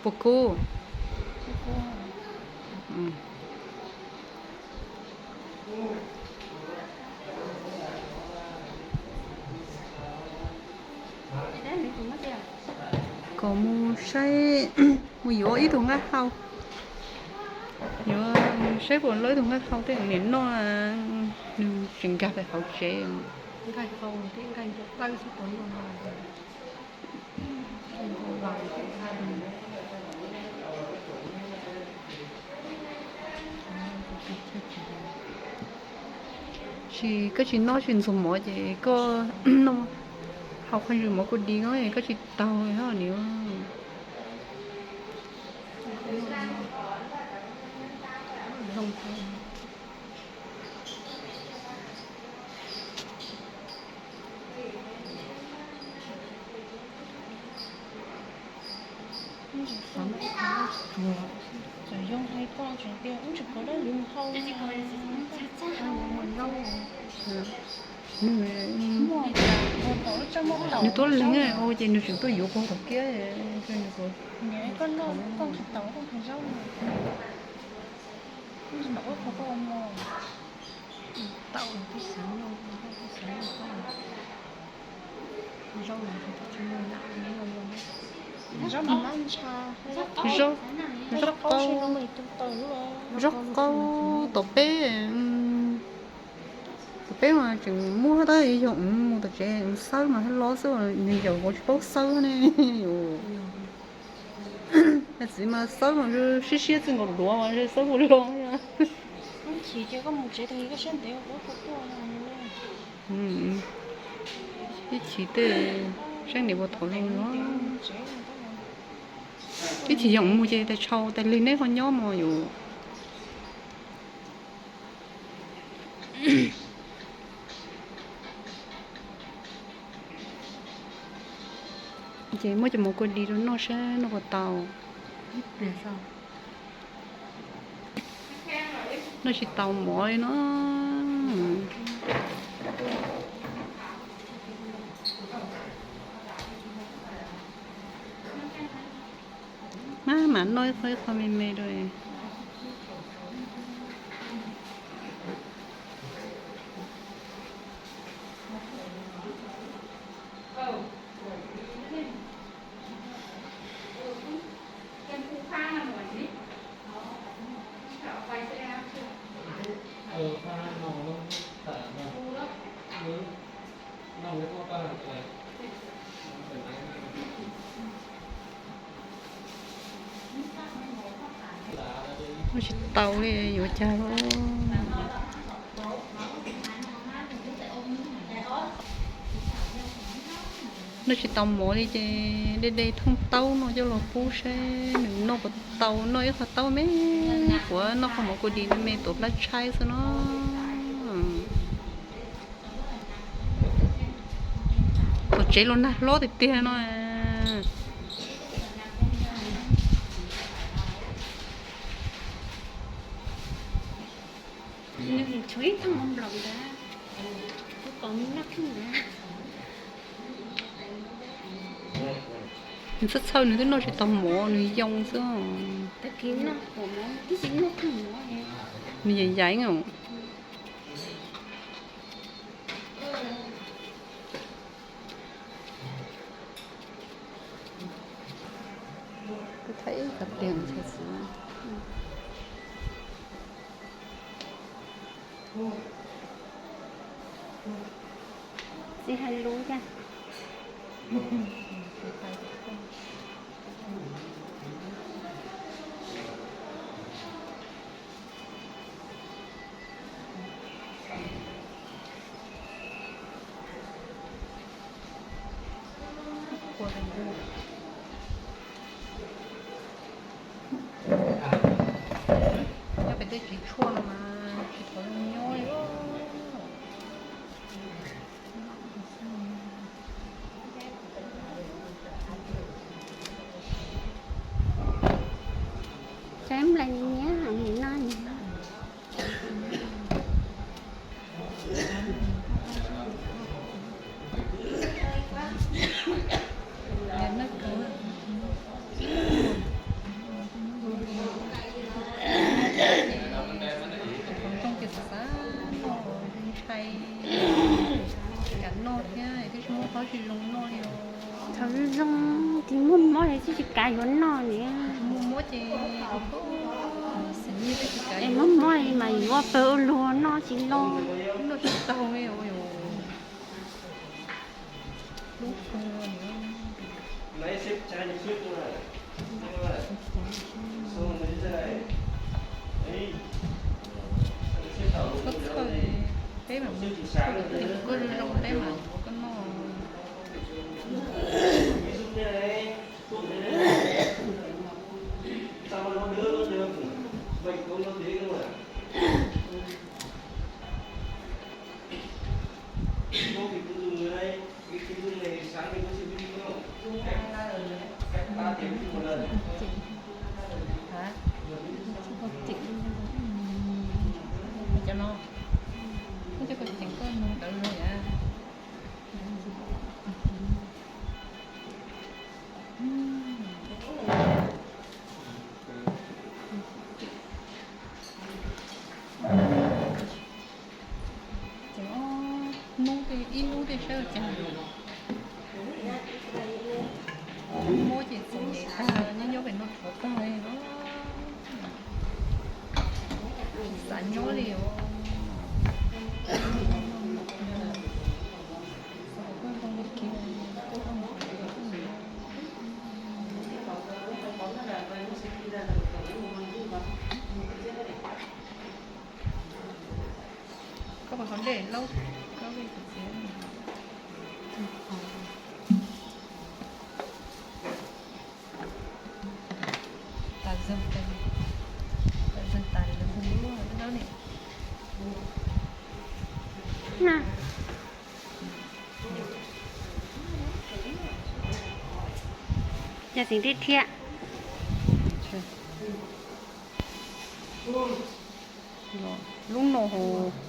Ua kub. Kom mus saib, mus yuav ib tug nqaij hau. Yuav saib puas loj ib tug nqaij hau tej niam noj, nws tseem nkag pem hauv tsev. Nqaij hau thiab nqaij npua dawb xwb puas noj no. Tsis, koj tsis noj tsis ntxuag mov ces koj noj, hau qhov ntsis mov kua dis no koj tsis taug os niam. Nws tuaj leeg ua ces nws tseem tuaj yuav kuv tom kiab. Zaub, zaub qaub, zaub qaub tom peb, tom peb mas tseem muaj tab, yog mus tom tsev xawb mas hais los xwb, nws yaum vauv tsis paub xawb ne. Txiv mas xawb mas siab siab txij nkaus duav mas xawb hu los. Ib chim tej saib niam puas thov zoo no. Ib chim yog mus ces tais tshau tais lig neb ho nyob mos yus. Ces muab cov mov kua dis rau noj saib noj puas tau. Noj tsis tau mov li no. Maj mam noj ib qho ib qho me me rau. Noj tsis tau li yuav cas. Noj tsis tau mov li ces de de thooj taub no coj los pub saib nws noj puas tau, noj ib qho taub me, puas noj qhov mov kua dis me me tuav plab tshaib xwb no. Tom tsev los nag hlob tiag tiag no. Nws tshuav ib thooj nplaum ntawd, kuv kom nws noj thooj ntawd. Nws txhawj txhawj nws twb noj tsis tau mov nws yoo xwb. Tag kis noj pom mov tib si noj thooj mov. Nws yam yaiv os. Kuv thaij ib qhov pliag txhua xwb. Txiv hais lus cas. Nyob pem tej tsev tshuaj no mas tsis tau zoo nyob li. Cov nplej nyiam nyiam no. Noj Tsis zoo noj li. Thaum zoo zoo ces muaj mob es twb tsis kav yuav noj ni. Muaj mob ces, es muaj mob mas yuav pawg ua luag noj tsis los. Noj tsis tau li. Koj txhawj, peb mam, koj zoo zoo peb mam yuav koj noj. Cov no, cov koj ceev koj nug dawv los yam. Hnub tej ib hnub tej saib ua cas. Muab ces txom nyem tag, nyob nyob pem no rhuav tag li no. Tsis xav nyob li os. Koj puas haus dej laub? Koj tas zog, tas zog tas lawm. Yog tseem thiab thiab. Lub no hos.